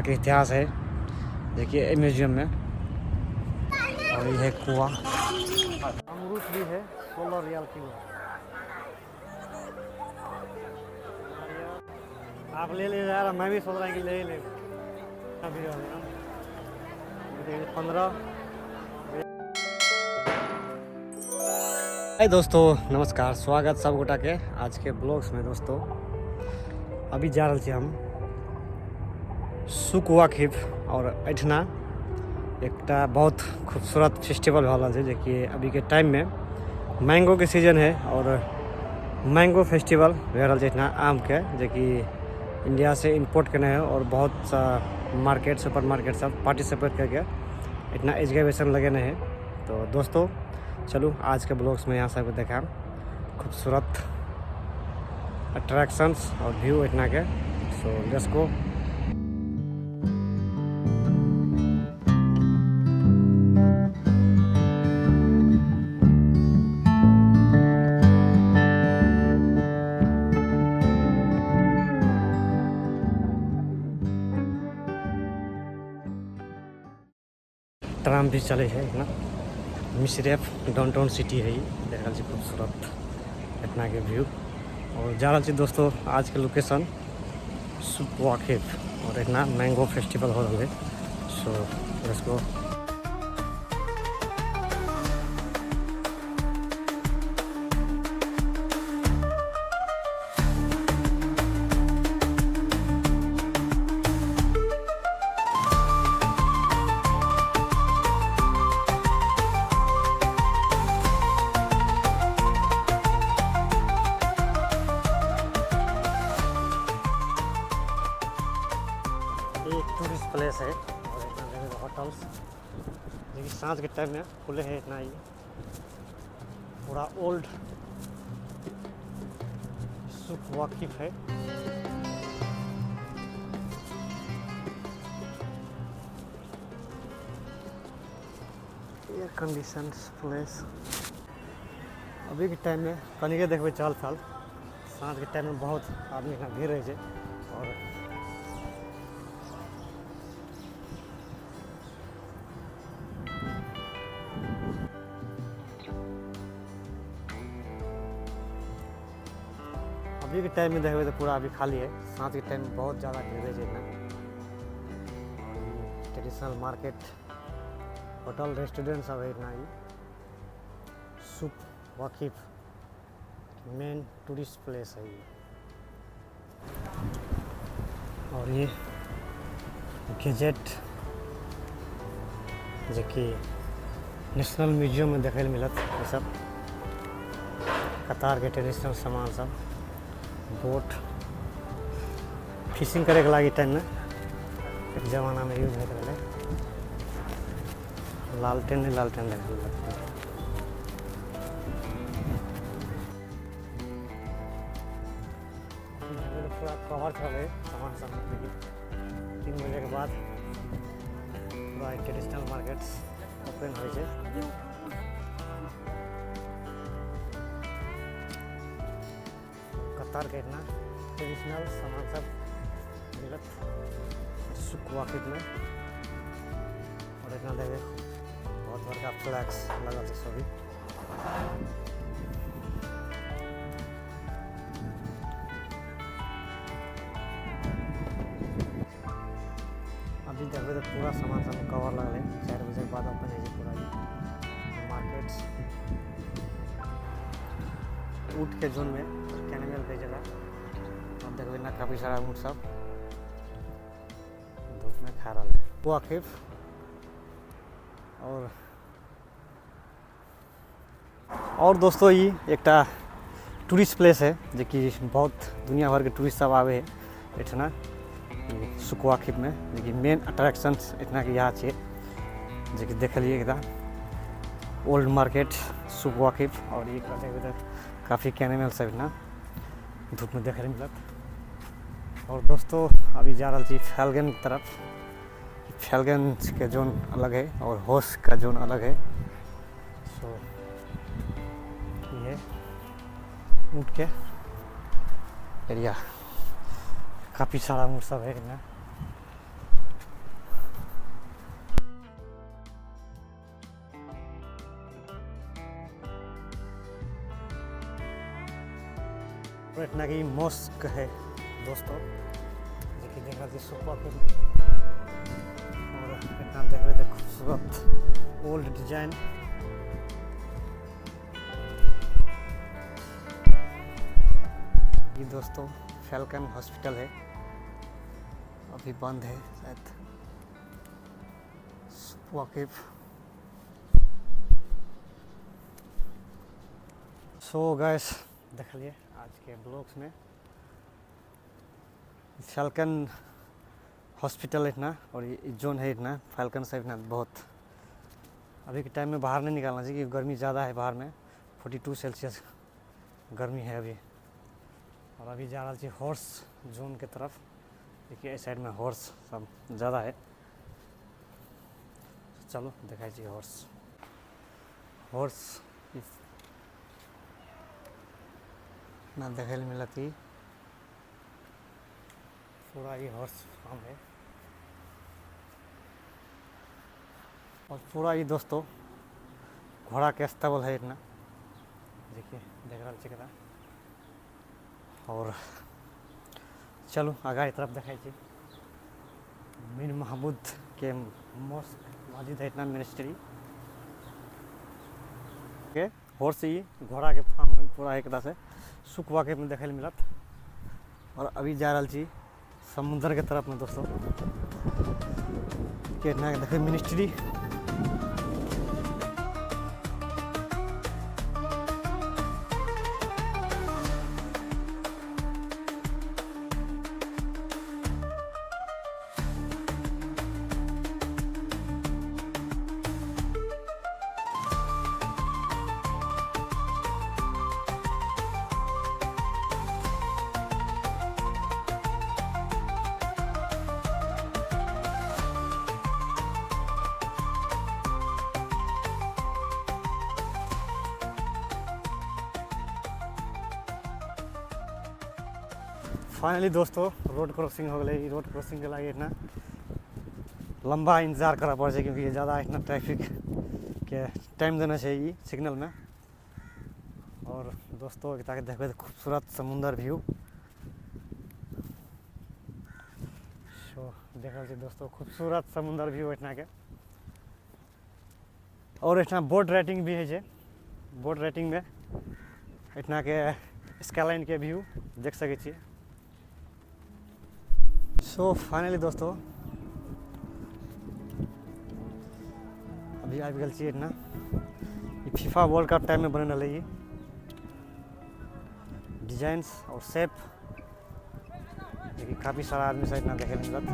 के इतिहास है देखिए म्यूजियम में। और ये है कुआं, अमरूद भी है 16 रियाल किलो। आप ले ले यार, मैं भी सोच रहा हूँ कि ले ही ले। 15। हाय दोस्तों, नमस्कार, स्वागत सब गोटा के आज के ब्लॉग्स में। दोस्तों अभी जा रहा हम सुक वाकिफ और एठना एकटा बहुत खूबसूरत फेस्टिवल भऽ रहल छै, जेकि अभी के टाइम में मैंगो के सीजन है और मैंगो फेस्टिवल भए रहल छै एठना आम के, जेकि इंडिया से इम्पोर्ट केने है और बहुत सा मार्केट सुपर मार्केट सब पार्टिसिपेट करके इतना एग्जीबिशन लगेने है। तो दोस्तों चलू आज के ब्लॉग्स में यहाँ सबके देखाम खूबसूरत अट्रैक्शंस और व्यू एठना के। So let's go. Tram भी चले है इतना। मिशरेफ डाउनटाउन सिटी है, देख रहा खूबसूरत इतना के व्यू। और जा रहा दोस्तों आज के लोकेशन सुक वाकिफ और इतना मैंगो फेस्टिवल हो रहा है। So let's go. एक टूरिस्ट प्लेस है और इतना होटल्स देखिए सांझ के टाइम में खुले हैं। इतना ही पूरा ओल्ड सुक वाकिफ है। Air condition place. अभी के टाइम में कनिके देखबै चहल पहल, साँझ के टाइम में बहुत आदमी यहाँ भीड़ रहै छै। और अभी के टाइम में देखबै तऽ पूरा अभी खाली है, साँझ के टाइम में बहुत ज़्यादा भीड़ रहै छै एहिठाम। ट्रेडिशनल मार्केट, होटल, रेस्टोरेंट सब है एहिठाम। सुक वाकिफ मेन टूरिस्ट प्लेस है ये। और ये गैजेट जेकि नेशनल म्यूजियम में देखै लए मिलत। ये सब कतार के ट्रेडिशनल सामान सब, बोट फिशिंग करे के लागी टाइम में एक जमाना में यूज होइत रहलै। लालटेन नहीं, लालटेन देखै लए मिलत। पूरा कवर चलै सामान सब। देखिए 3 बजे के बाद पूरा ट्रेडिशनल मार्केट ओपन होइ छै। कतार के इतना ट्रेडिशनल सामान सब मिलत सुक वाकिफ में। और इतना देखे बहुत बड़का फ्लैक्स लगल छै सभी। अभी देखबै तऽ पूरा सामान सब कवर लगल है। 4 बजे के बाद ओपन होइ छै पूरा मार्केट। ऊँट के जोन में कैनिमल के जगह अब देखबै ना, काफ़ी सारा ऊँट सब धूप में खा रहा है। वाकिफ और दोस्तों ये एकटा टूरिस्ट प्लेस है, जेकि बहुत दुनिया भर के टूरिस्ट सब आवे है एठना सुक वाकिफ में, जेकि मेन अट्रैक्शन एठना के यहाँ छै, जेकि देखलिए एकदम ओल्ड मार्केट सुक वाकिफ। और ये देखबै काफ़ी कैनिमल सब एठना धूप में देखे मिलत। और दोस्तों अभी जा रहा छी फैलगन की तरफ। फैलगन के जोन अलग है और हॉर्स का जोन अलग है। सो ये ऊँट के एरिया, काफ़ी सारा ऊँट सब है ना। एहिठिना के ई मॉस्क है दोस्तों, जेकि देख रहल छी सुपौल के। और एहिठिना देखबै तऽ खूबसूरत ओल्ड डिजाइन। ये दोस्तों फैल्कन हॉस्पिटल है, अभी बंद है शायद। वाकिफ। सो गाइस, देखलिए आज के ब्लॉग्स में फैल्कन हॉस्पिटल इतना और ये जोन है इतना फैल्कन से इतना बहुत अभी के टाइम में बाहर नहीं निकालना चाहिए क्योंकि गर्मी ज़्यादा है बाहर में। 42 सेल्सियस गर्मी है अभी। और अभी जा रहा छी हॉर्स जोन के तरफ। देखिए इस साइड में हॉर्स सब ज़्यादा है। चलो देखाई छी हॉर्स। हॉर्स ना देखे मिलत ही पूरा ये हॉर्स फार्म है। और पूरा ये दोस्तों घोड़ा के अस्तबल है इतना। देखिए देख रहा छी केना। और चलू आगा तरफ देखाई छी मीर महमूद के मॉस्क मस्जिद है इतना मिनिस्ट्री के हॉर्स ई घोड़ा के फार्म पूरा एक से सुखवा के देखे मिलत। और अभी जा रहा छी समुद्र के तरफ में दोस्तों। केना देखे मिनिस्ट्री। फाइनली दोस्तों रोड क्रॉसिंग हो गए। रोड क्रॉसिंग के लागे इतना लंबा इंतजार करऽ पड़ै छै क्योंकि ज़्यादा इतना ट्रैफिक के टाइम देना छै ई सिग्नल में। और दोस्तों एक देखबै तऽ खूबसूरत समुंदर व्यू सो देख रहल छी दोस्तों खूबसूरत समुंदर व्यू एहिठिना के। और एहिठिना बोट राइडिंग भी होइ छै। बोट राइडिंग में एहिठिना के स्काईलाइन के व्यू देख सकै छियै। सो फाइनली दोस्तों अभी आबि गेल छियै एहिठिना। ई फीफा वर्ल्ड कप टाइम में बनल रहलै ई डिजाइंस और शेप, जेकि काफ़ी सारा आदमी सब एहिठिना देखै लए मिलत।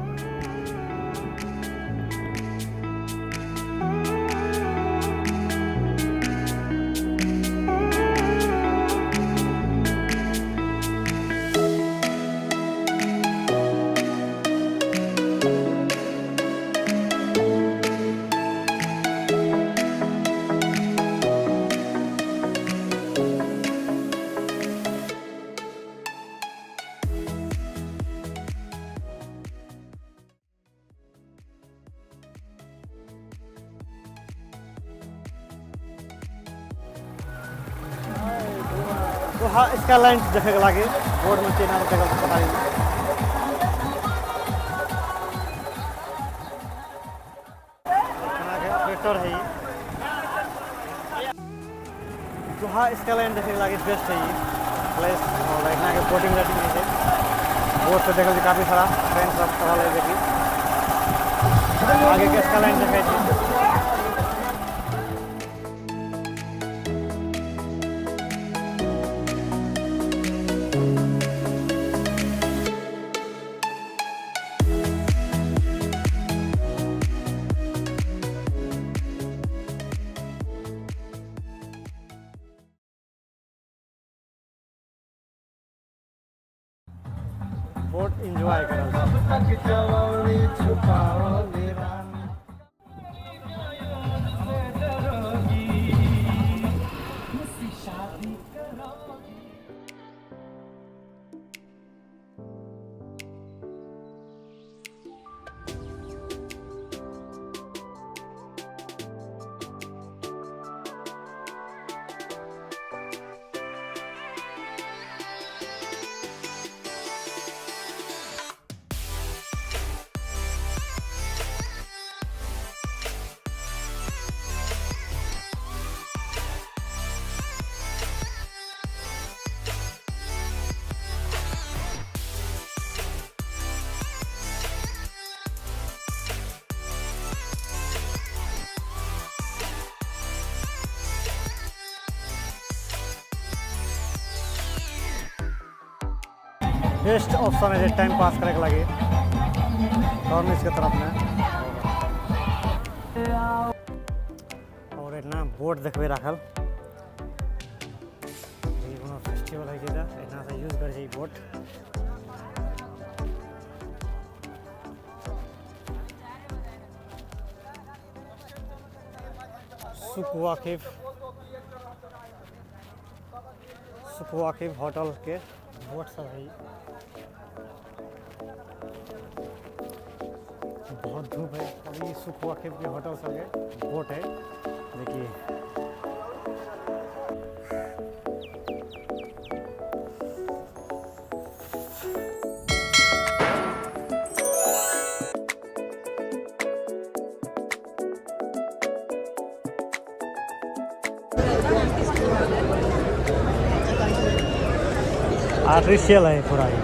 दोहा स्काईलाइन देखे के लागे बोर्ड में चेना देखल पता नहीं। ऑपरेटर है दोहा स्काईलाइन देखे के लागे बेस्ट है ये प्लेस। और एतना के बोटिंग राइडिंग है बोट से देखल काफी सारा फ्रेंड सब चढ़ल है। देखी आगे के स्काईलाइन देखे छी। बहुत एंजॉय करल। बेस्ट ऑप्शन है टाइम पास करे के लागी कॉर्निश के तरफ में। और एतना बोट देखबे राखल, जे कोनो फेस्टिवल होइ छै तऽ एतना से यूज करै छै ई बोट। सुखवाकिफ होटल के बोट सब है। बहुत धूप है अभी। सुखवाकिफ के होटल सब के बोट है, देखिए। आर्टिफिशियल है पूरा ये।